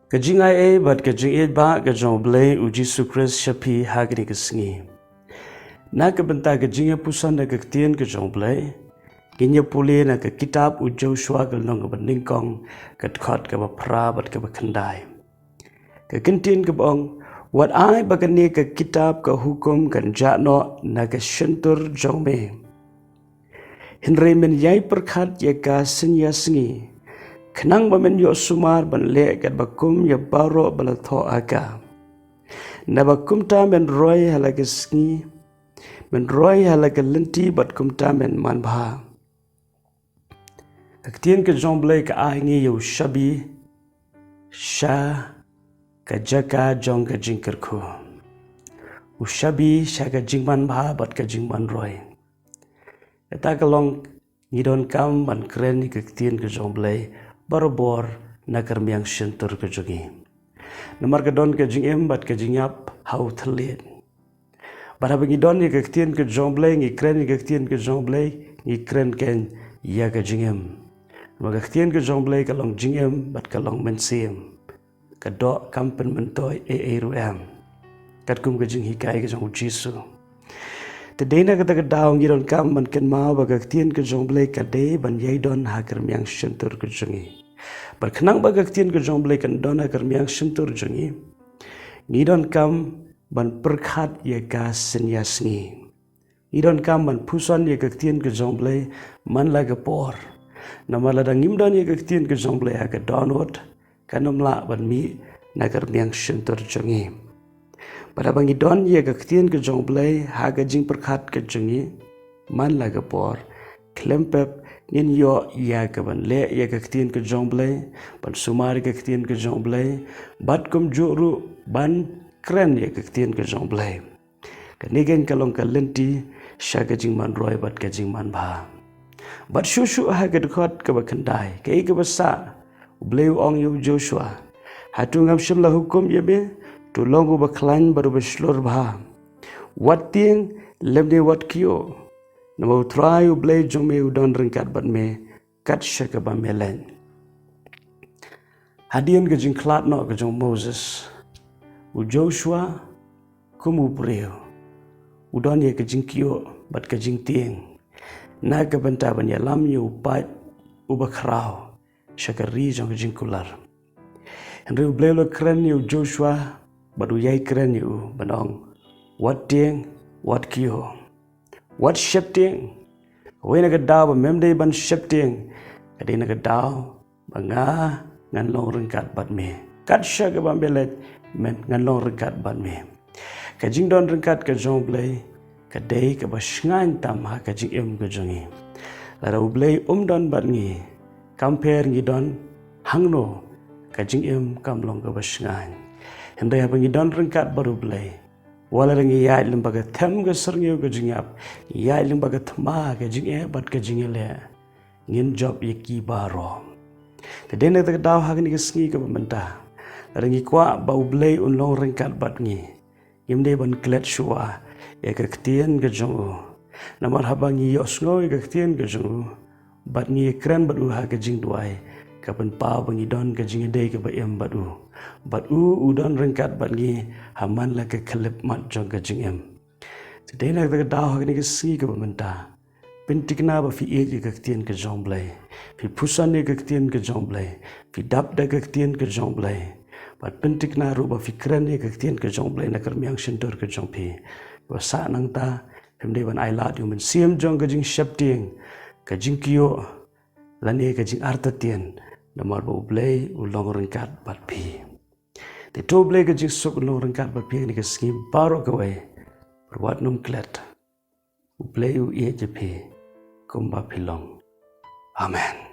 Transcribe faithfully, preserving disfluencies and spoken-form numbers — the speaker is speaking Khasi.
Ka jingaiei bad ka jingïeit ba ka jong U Blei U Jisu Khrist sha phi ha kane ka sngi. Na ka bynta ka jingïapuson da ka ktien ka jong U Blei, ngin ïa pule na ka kitab U Joshua ka lynnong kaba nyngkong, ka dkhot kaba phra bad kaba khyndai. Ka kyntien kaba ong, wat ai ba kane ka kitab ka hukum kan jah noh na ka shyntur jong me. Hynrei men ïai pyrkhat ïa ka sngi ïa sngi, khnang ba men ïoh sumar ban leh katba kum ïa baroh ba la thoh ha ka. Naba kumta men roi ha la ka sngi, men roi ha la ka lynti bad kumta men manbha. Ka ktien ka jong U Blei ka ai ngi ïa u shabi sha ka jaka jong ka jingkyrkhu. U shabi sha ka jingmanbha bad ka jingmanroi. Kata ka long ngi donkam ban kren ïa ka ktien ka jong U Blei barabor na ka rmiang shyntur ka jong ngi. Namar ka don ka jingim bad ka jingïap ha u thylliej. Bad haba ngi don ïa ka ktien ka jong U Blei, ngi kren ïa ka ktien ka jong U Blei, ngi kren kein ïa ka jingim. Namar ka ktien ka jong U Blei ka long jingim bad ka long mynsiem. Ka doh kam pynmyntoi ei ei ruh em. Katkum ka jinghikai ka jong U Jisu. Te dei na kata ka daw ngi donkam ban kynmaw ba ka ktien ka jong U Blei ka dei ban ïai don ha ka rmiang shyntur ka jong ngi. Bad khnang ba ka ktien ka jong U Blei kan don ha ka rmiang shyntur jong ngi, ngi donkam ban pyrkhat ïa ka sngi ïa sngi. Ngi donkam ban puson ïa ka ktien ka jong U Blei man la ka por. Namar lada ngim don ïa ka ktien ka jong U Blei ha ka dohnud, kan ym lah ban mih na ka rmiang shyntur jong ngi. Bad haba ngi don ïa ka ktien ka jong U Blei ha ka jingpyrkhat ka jong ngi man la ka por, khlem pep ngin ïoh ïa ka ban leh ïa ka ktien ka jong U Blei, ban sumar ïa ka ktien ka jong U Blei, bad kumjuh ruh ban kren ïa ka ktien ka jong U Blei. Kane kein ka long ka lynti sha ka jingmanroi bad ka jingmanbha. Bad shuh shuh ha ka dkhot kaba khyndai, kaei kaba sah, U Blei u ong ïa u Joshua, hato ngam shym la hukum ïa me? To long uba khlaiñ bad uba shlur bha. Wat tieng lymne wat kyiuh. Namar U Trai U Blei jong me u don ryngkat bad me kat sha kaba me leit. Hadien ka jingkhlad noh ka jong u Moses, u Joshua kum u briew u don ïa ka jingkyiuh bad ka jingtieng na ka bynta ban ïalam ïa u paid uba khraw sha ka ri jong ka jingkular. Hynrei U Blei u la kren ïa u Joshua bad u ïai kren ïa u ban ong, wat tieng, wat kyiuh, wat sheptieng. Kawei na ka daw ba mem dei ban sheptieng ka dei na ka daw ba nga ngan long ryngkat bad me. Kat sha kaba me leit, men ngan long ryngkat bad me. Ka jingdon ryngkat ka jong U Blei ka dei kaba shngaiñ tam ha ka jingim ka jong ngi. Lada U Blei um don bad ngi, kam pher ngi don hangno, ka jingim kam long kaba shngaiñ. Hynrei haba ngi don ryngkat bad U Blei, wat lada ngi ïaid lyngba ka them ka syrngiew ka jingïap, ngi ïaid lyngba ka thma ka jingeh bad ka jingïaleh, ngin jop ïa ki baroh. Te dei na kata ka daw ha kane ka sngi kaba mynta, lada ngi kwah ba U Blei un long ryngkat bad ngi, ngim dei ban klet shuwa ïa ka ktien ka jong u. Namar haba ngi ïohsngew ïa ka ktien ka jong u bad ngi ïakren bad u ha ka jingduwai, ka pynpaw ba ngi don ka jingïadei kaba im bad u. Bad u u don ryngkat bad ngi ha man la ka khyllipmat jong ka jingim. Te dei na kata ka daw ha kane ka sngi kaba mynta, pynthikna ba phi ïeit ïa ka ktien ka jong U Blei, phi puson ïa ka ktien ka jong U Blei, phi dap da ka ktien ka jong U Blei, bad pynthikna ruh ba phi kren ïa ka ktien ka jong U Blei na ka rmiang shyntur ka jong phi. Ba sah nangta phim dei ban ailad ïa u mynsiem jong ka jingsheptieng, ka jingkyiuh, lane ka jingartatien, namar ba U Blei u long ryngkat bad phi. Te to U Blei ka jingsuk un long ryngkat bad phi ha kane ka sngi baroh kawei. Bad wat nym klet. U Blei u ïeit ïa phi kumba phi long. Amen.